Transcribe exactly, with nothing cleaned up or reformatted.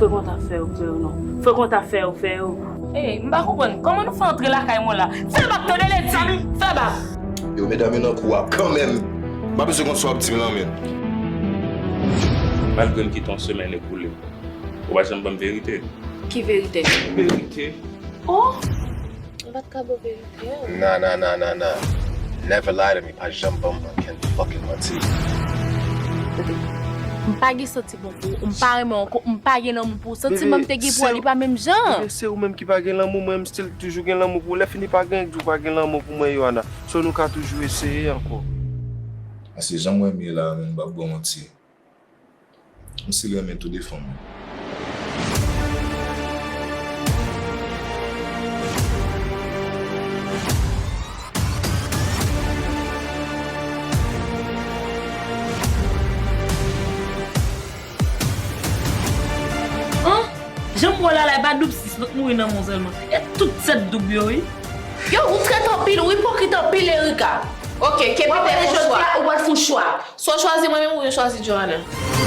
Frekan ta fè yo fè yo non. Frekan ta fè yo fè yo. Ey, m pa konprann. Kòman nou fè antre lakay mwen la? Fè bak, tande l di! Fè bak! Yo, medam yo nan kou a kanmenm. M pa bezwen konn sa w ap di m lan, men. Malgre m kite yon semèn ekoule, ou pa janm ban m verite. Ki verite? Verite. Oh! M pa t ka ba w verite. Nah, nah, nah, nah, nah. Never lie to me. Pa janm ban m ankenn fucking manti. M pa gen santiman pou ou. M pa renmen w ankò. M pa gen lanmou pou ou. Santiman m te gen pou ou, li pa menm jan. Bebe, se ou menm ki pa gen lanmou, mwen m still toujou gen lanmou pou ou. Lè fini pa gen, di w pa gen lanmou pou mwen, Yohana. So nou ka toujou eseye ankò. Paske jan mwen m ye la, menm m p ap ba w manti. M still renmen tou de fanm yo. An, jan m wè w la la, e pa doub sis, lòt mouri nan men w sèlman. E tout sèt doub yo, wi. Yo, ou trèt anpil, ou ipokrit anpil, Erika. Ok, Kevin, jodi a, ou pral fè yon chwa. Swa w chwazi mwen menm oubyen w chwazi Johanna.